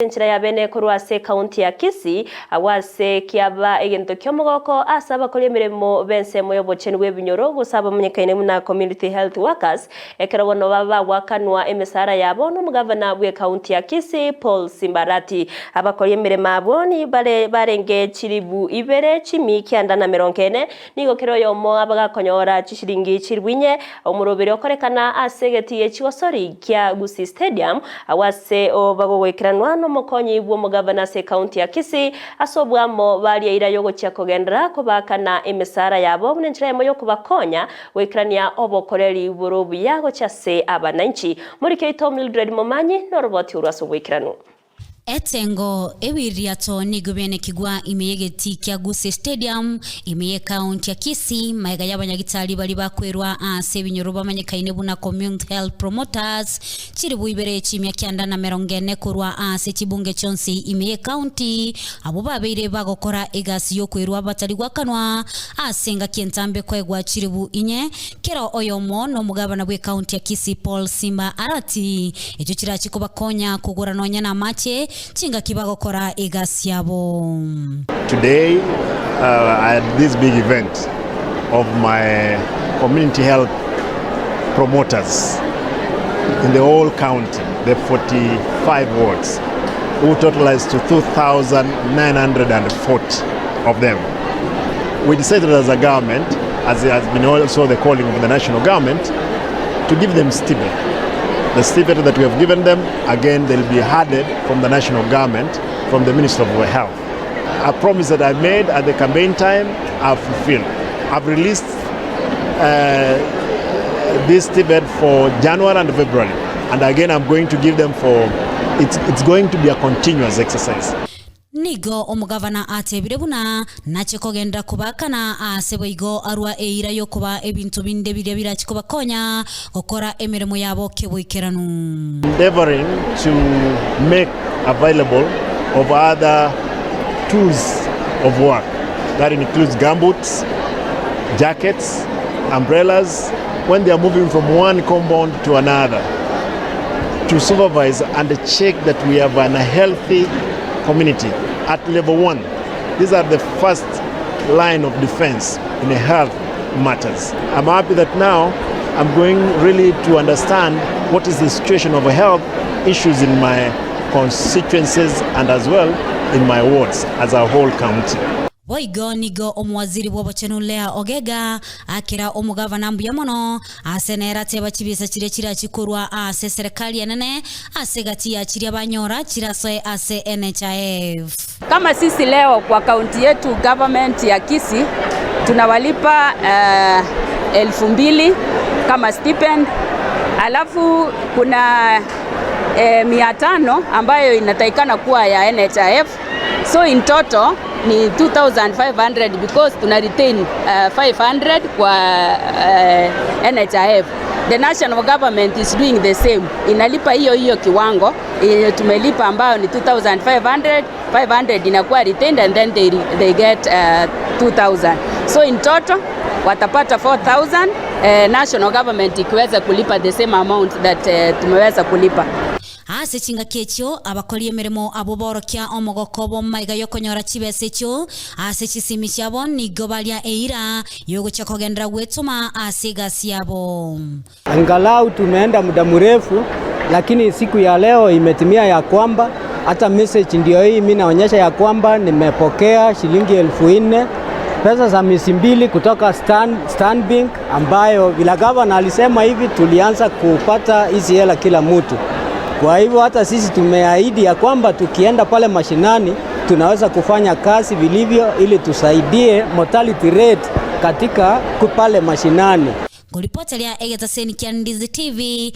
Enchera ya bene korwa ase ekaunti ya Kisii, agwo ase kiaba egento ki'omogoko ase abakori emeremo b'ensemo y'obochenu bw'ebinyoro gose abamanyekaine buna Community Health Workers, ekero bono baba bagoakanwa emesara yabo nomogavana bw'ekaunti ya Kisii Paul Simbarati. Abakori emeremo abwo nibare barenge chilibu ibere chimi kianda na merongo ene, Nigo kera oyomo abe gakonyora chishilingi chilifu inye, omoroberi okorekana ase egetii echigosori kia Gusii Stadium, agwo ase bagogoikeranwa nomokonyi bw'omogavana ase ekaunti ya Kisii, ase obwamo baria eira yogochia kogenderera kobaakana emesara yabo buna enchera eyemo yokobakonya goikerania obokoreri bore obuya gochia ase abananchi. Moriki oito Mildred Momanyi noroboti orwo ase oboikeranu. Etengo, Ebiririato nigo bianekigwa ime y'egetii kia Gusii Stadium ime y'ekaunti ya Kisii magega y'abanyagitari baria bakwerwa ase ebinyoro bamanyekaine buna Community Health Promoters chilifu ibere chimia kianda na merongo ene korwa ase chibunge chionsi ime y'ekaunti abwo babeire bagokora egasi y'okwerwa batari gwakanwa ase engaki entambe koegwa chilifu inye Kera oyomo nomogabana bw'ekaunti ya Kisii Paul Simba Arati, echio chirache kobakonya kogora nonya namache chingaki bagokora egasi yabo. Today I had this big event of my community health promoters in the whole county, the 45 wards, who totalize to 2,940 of them. We decided as a government, as it has been also the calling of the national government, to give them stipend. The stipend that we have given them, again, they'll be added from the national government, from the Ministry of Health. A promise that I made at the campaign time, I've fulfilled. I've released uh, this stipend for January and February. And again, I'm going to give them for, it's, it's going to be a continuous exercise. Nigo omogavana atebire buna nache kogenderera kobaakana aase boigo arua eira y'okobaa ebinto binde biria birache kobakonya gokora emeremo yabo keboikeranu. Endeavoring to make available of other tools of work that includes gumboots, jackets, umbrellas when they are moving from one compound to another to supervise and check that we have an healthy community at level one. These are the first line of defense in health matters. I'm happy that now I'm going really to understand what is the situation of health issues in my constituencies and as well in my wards as a whole county. Boigo nigo omowaziri bw'obochenu Leah Ogega akera omogavana mbuya mono ase nere ateba chibesa chiria chirachie korwa ase eserekari enene ase egati ya chiria banyora chirasoe ase NHIF. Kama sisi leo kwa kaunti yetu government ya Kisii tunawalipa uh, elfu mbili kama stipend, alafu kuna eh, 500 ambayo inatakikana kuwa ya NHIF, so in total ni 2500 because tuna retain uh, 500 kwa uh, NHIF. The national government is doing the same, inalipa hiyo hiyo kiwango yenye tumelipa ambayo ni 2500 500 inakuwa retained and then they get uh, 2000 so in total watapata 4000 eh, national government ikiweza kulipa the same amount that eh, tumeweza kulipa. Ase chingaki echio abakori emeremo abwo borokia omogoko obo maiga y'okonyora chibesa echio ase chisimi chiabo, nigo baria eira y'ogochia kogenderera gwetoma ase egasi yabo. Angalau tumeenda muda mrefu, lakini siku ya leo imetimia ya kwamba hata message ndio hii, mimi naonyesha ya kwamba nimepokea shilingi 4,000 pesa za miezi mbili kutoka Stanbic, ambayo vile gavana alisema hivi tulianza kupata hizi hela kila mtu. Kwa hivyo hata sisi tumeahidi ya kwamba tukienda pale mashinani tunaweza kufanya kazi vilivyo ili tusaidie mortality rate katika pale mashinani. Ngoripoteria egetaseni kia Ndizi TV.